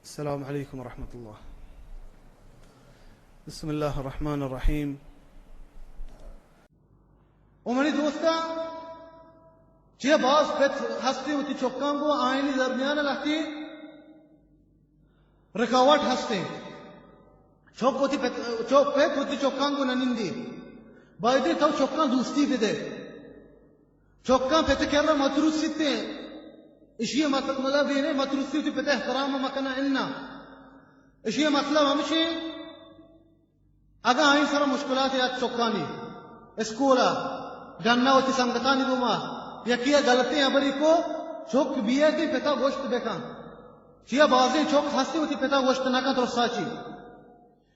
السلام علیکم ورحمۃ اللہ۔ بسم اللہ الرحمن الرحیم۔ او منی دوستاں، چیا باز پت ہستیں وتی چکاں گوں، آئینی درمیان لہتی رکاوٹ ہستیں۔ چک وتی پت، چک پت وتی چکاں گوں نہ نندی۔ بایدیں تو چکاں دوستی بدے۔ چکاں پت کرا متروسیتیں۔ اشی مطلب، مطلب یہ نہیں متروسی وتی پت احترام مکنہ، انا۔ اشی مطلب ہمشی اگاں آئی سر مشکلات یات چکانی، اسکول ء، ڈن ء وتی سنگتانی گوما، یکی ء غلطیں ہبری کو، چک بیئے تئی پتا گوشت بکن۔ چیا بازیں چک ہستی وتی پتا گوشت نہ کن ترسا چی۔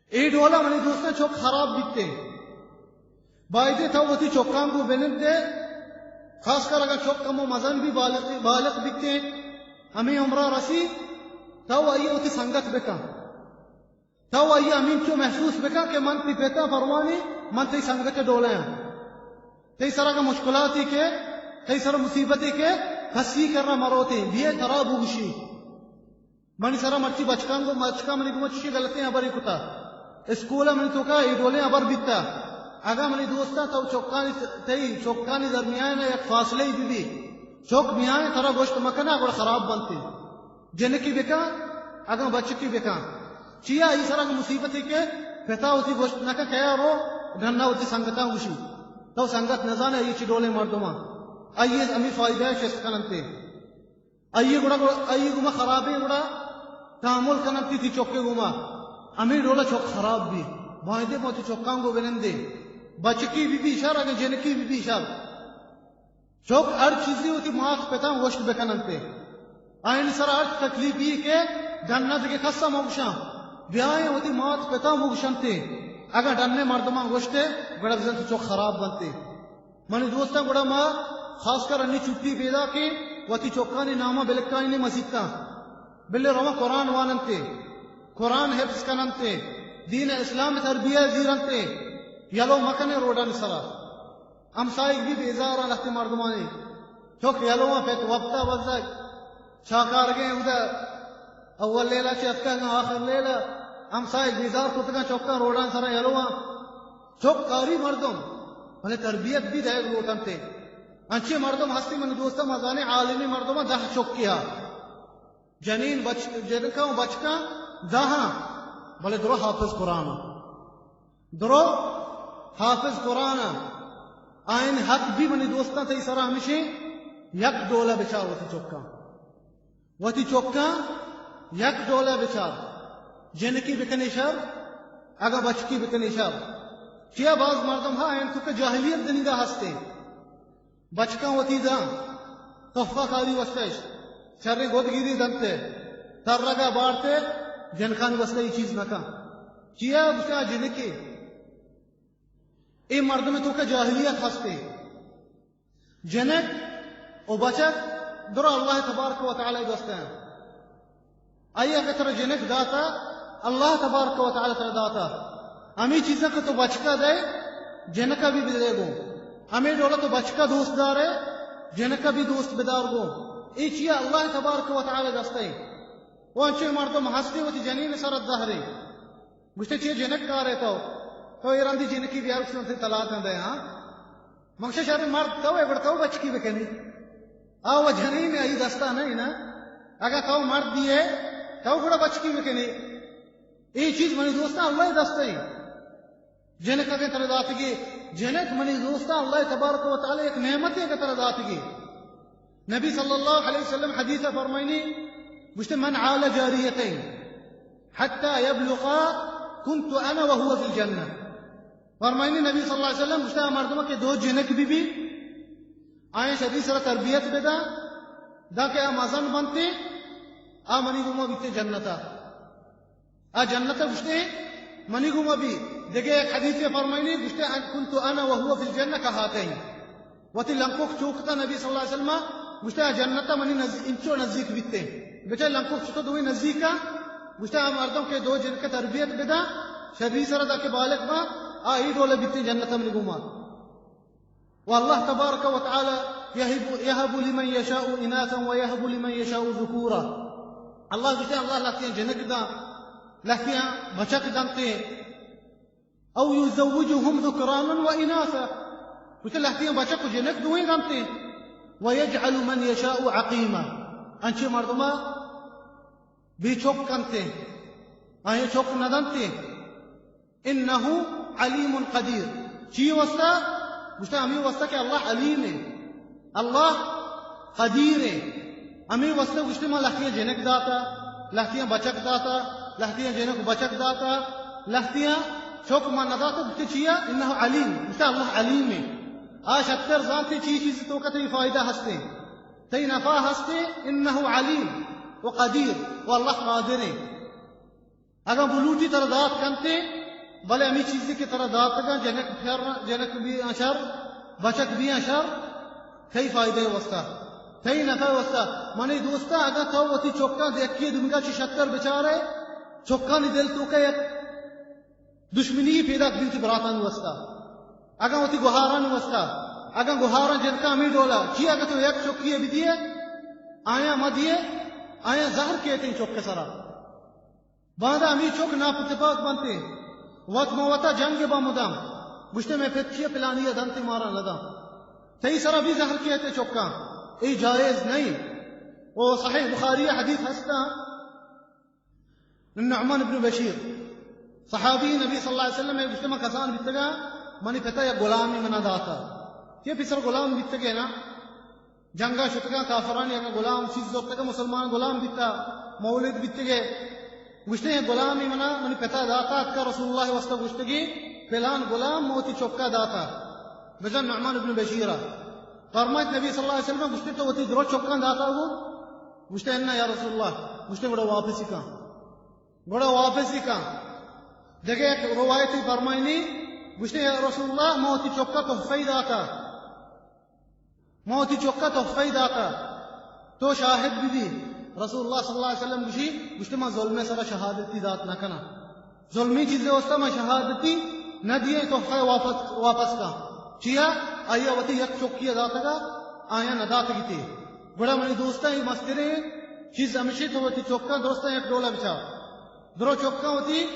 اے ڈولا منی دوستاں چک خراب بیتے۔ بایدے تو وتی چکاں گوں بنندے، خاص کر اگاں چک کمو مزن بی، بالغ، بالغ بیتے، ہمیں عمرہ رسی، تو آئی وتی سنگت بکن۔ تو آئی ہمینچو محسوس بکن کہ من تئی پتا پروانی، من تئی سنگت ڈولے ہاں۔ تئی سر اگاں مشکلاتی کہ، تئی سر مصیبتی کہ، کسی کرا مروتے، بیئے ترا بوگشی۔ منی سرا مرچی بچکاں گو، بچکاں منی گوما چشی غلطیں ہبری کتا۔ اسکول منی توکا اے ڈولیں ہبر بیتا۔ اگاں منی دوستاں تو چکانی، تئی چکانی درمیان یک فاصلے بی بی۔ چک میان ترا گوشت مکنا گڑا خراب بنتے۔ جنکی بکن، اگاں بچکی بکن۔ چیا ای سر اگاں مصیبتے کہ پتا وتی گوشت نکن کیا رو ڈنا وتی سنگتاں گوشی۔ تو سنگت نزانے ای چی ڈولیں مردماں۔ آئی ہمیں فائدہ چست کننتے۔ آئی گڑا، آئی گما خرابیں گڑا تحمل کننتی تی چکے گما۔ ہمیں ڈولا چک خراب بی۔ بایدے ما تی چکاں گو بنندے۔ بچکی بی بی شر، اگاں جنکی بی بی شر۔ چک ہر چیزی وتی مات پتاں گوشت بکننتے۔ آئین سر ہر تکلیفی کہ ڈن دگہ کسا مگشاں، بیائیں وتی مات پتاں مگشنتے۔ اگاں ڈنے مردماں گوشتے، گڑا بزن تو چک خراب بنتے۔ منی دوستاں گڑا ما خاص کر انی چھٹی پیدا کہ وتی چکانی ناما بلکائیں مسیتاں۔ بلے رواں قرآن واننتے، قرآن حفظ کننتے، دین اسلام تربیہ زیرنتے، یلو مکنے روڈانی سرا۔ ہمسائگ بی بیزار آں لہتے مردمانی۔ چک یلو آں پت وپتا بزگ۔ چاکارگیں اودا اول لیلا چہ اتکگ آں آخر لیلا۔ ہمسائگ بیزار کتگاں چکاں روڈان سرا یلو آں۔ چک کاری مردم، بلے تربیت بی دئیگ لوٹنتے۔ انچیں مردم ہستی منی دوستاں مزانیں عالمی مردماں دہ چکے ہا۔ جنین بچ، جنکاں و بچکاں دہاں، بلے درو حافظ قرآن آں۔ درو حافظ قرآن آں۔ آئین حق بی منی دوستاں تئی سرا ہمشیں یک ڈولہ بچار وتی چکاں۔ وتی چکاں یک ڈولہ بچار۔ جنکی بکنے شر، اگاں بچکی بکنے شر۔ چیا باز مردم ہا آئین تو کہ جاہلیت دنیگا ہستے۔ بچکاں وتی داں، تحفہ کاری وستش، شریں گدگیری دنتے، ترگا بارتے، جنکانی وستہ ای چیز نکن۔ چیا گوشتے آ جنکے؟ اے مردم توکا جاہلیت ہستے۔ جنک و بچک درا اللہ تبارک و تعالی دوستاں۔ آئی اگہ ترا جنک داتا، اللہ تبارک و تعالی ترا داتا۔ ہمیں چیزاں کہ تو بچکا دے، جنکا بھی بدے گو۔ ہمیں ڈولا تو بچکا دوست دارے، جنکا بھی دوست بدار گو۔ اے چیا اللہ تبارک و تعالی دستے۔ و انچیں مردم ہستے وتی جنین سر دہرے۔ گوشتے چے جنک کارے تو؟ تو اے رندی جنکی بیار، گوشتے طلاق دے، ہاں؟ من گوشاں شر مرد تو ئے، گڑا تو بچکی بکنی۔ آ و جنین آئی دستا نہ نا۔ اگاں تو مرد دیئے، تو گڑا بچکی بکنی۔ اے چیز منی دوستاں اللہ دستا ایں۔ جنک اگاں ترا داتگی، جنک منی دوستاں اللہ تبارک و تعالی یک نعمتے اگاں ترا داتگی۔ نبی صلی اللہ علیہ وسلم حدیث فرمائنی، گوشتے من عال جاریتین حتی یبلغا کنت انا وهو فی الجنہ۔ فرمائنی نبی صلی اللہ علیہ وسلم گوشتا، آ مردم کہ دو جنک بی بی، آئیں شری سر تربیت بدا، دا کہ آ مزن بنتے، آ منی گوما بیتے جنتا۔ آ جنتا گوشتے، منی گوما بی۔ دگہ ایک حدیث فرمائنی، گوشتے، ان کنت انا وهو فی الجنہ کہاتین۔ وتی لنکوک چوکتا نبی صلی اللہ علیہ وسلم گوشتے، آ جنتا منی نز، انچو نزدیک بیتے۔ بچار لنکوک چتو دوئی نزدیکا، گوشتے، آ مردم کہ دو جنک تربیت بدا، شری سر دا کہ بالغ با، آ ای ڈول بیتے جنتا منی گوما۔ و اللہ تبارک و تعالی یهب، یهب لمن یشاء اناثا و یهب لمن یشاء ذکورا۔ اللہ گوشتے، اللہ لہتیاں جنک داں، لہتیاں بچک دنتے۔ او یزوجہم ذکرانا و اناثا، گوشتے لہتیاں بچک و جنک دوئیں دنتے۔ و یجعل من یشاء عقیما، انچیں مردماں بے چک کنتے، آیاں چک نہ دنتے۔ انه علیم قدیر۔ چی واسطہ؟ گوشتے ہمے واسطہ کہ اللہ علیم ہے، اللہ قدیر ہے۔ ہمے واسطہ گوشتے ما لہتیاں جنک داتا، لہتیاں بچک داتا، لہتیاں جنک بچک داتا، لہتیاں چک ما نہ داتا۔ گوشتے چیا؟ انه علیم، گوشتے اللہ علیم ہے۔ آ شتر زانتے چی چیز توکا تئی فائدہ ہستے، تئی نفع ہستے۔ انه علیم و قدیر، و اللہ قادر ہے۔ اگاں بلوٹی ترا دات کنتے، بلے ہمے چیزے کہ ترا داتگاں، جنک پھر، جنک بیاں شر، بچک بیاں شر، تئی فائدہ واسطہ، تئی نفع واسطہ۔ منی دوستاں، اگاں تو وتی چکاں دے یکے دومیگا چہ شتر بچارے، چکانی دل توکا یک دشمنی پیداک بیت براتانی واسطہ۔ اگاں وتی گوہارانی واسطہ، اگاں گوہاراں جنکاں ہمے ڈولا، چی اگاں تو یک چکی بدیے، آیاں مدیے، آیاں زہر کیتے چک سرا۔ باندا ہمے چک ناپتپاک بنتے، وت ماں وتا جنگ با مدام، گوشتے مئے پت چیا پلانی ء دنتے مارا نداں۔ تئی سرا بھی زہر کیتے چکاں، اے جائز نہیں۔ او صحیح بخاری حدیث ہستا، نعمان ابن بشیر، صحابی نبی صلی اللہ علیہ وسلم ء گوشتے، من کسان بیتگاں، منی پتا یک غلامی منا داتا۔ یہ پسر غلام بیتگے نا، جنگا شتگاں، کافرانی اگاں غلام چیز زرتگاں، مسلمان غلام بیتا، مولد بیتگے۔ گوشتے، یہ غلامی منا منی پتا داتا، اتکا رسول اللہ واسطہ گوشتگی، پلان غلام موتی چکا داتا، بزن نعمان ابن بشیرا۔ فرمائت نبی صلی اللہ علیہ وسلم، گوشتے، تو وتی درو چکاں داتا ہو؟ گوشتے، انا یا رسول اللہ۔ گوشتے، گڑا واپسی کن۔ گڑا واپسی کن۔ دگہ یک روایتی فرمائنی، گوشتے، یا رسول اللہ، ما وتی چکا تحفہ داتا، ما وتی چکا تحفہ داتا، تو شاہد ببی۔ رسول اللہ صلی اللہ علیہ وسلم گوشی، گوشتے، ما ظلم سرا شہادتی دات نہ کناں۔ ظلمی چیزے واسطہ ما شہادتی نہ دیے، تحفہ واپس، واپس کا۔ چیا؟ آیا وتی یک چکی داتگا، آیا نہ داتگی تے۔ گڑا منی دوستاں، یہ مستریں چیز ہمیشی تو وتی چکاں درستاں یک ڈولا بچا۔ درو چکاں وتی،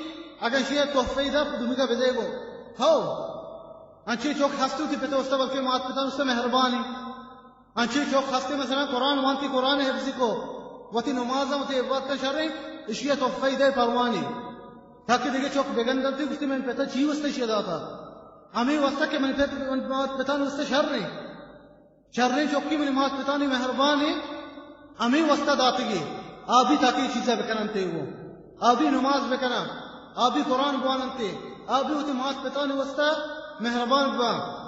اگاں شی تحفہ دا، دومیگا بدے گو۔ ہو، انچی چک ہستو تی پتا واسطہ، بلکہ مات پتا واسطہ مہربانی۔ انچیں چک ہستے، مثلاً قرآن وانتی، قرآن حفظی کو، وتی نمازاں وتی عبادتاں شریں، اشیا تحفہ دے پروانی، تاکہ دگہ چک بگندنتی، گوشتی من پتا چی واسطہ اشیا داتا؟ ہمیں واسطہ کہ من پت، من مات پتان واسطہ شریں، شریں چکی منی مات پتانی مہربانی، ہمیں واسطہ داتگی، آبی تاکہ یہ چیزا بکننتے وہ، آبی نماز بکنن، آبی قرآن بواننتے، آبی وتی مات پتانی واسطہ مہربان بوان۔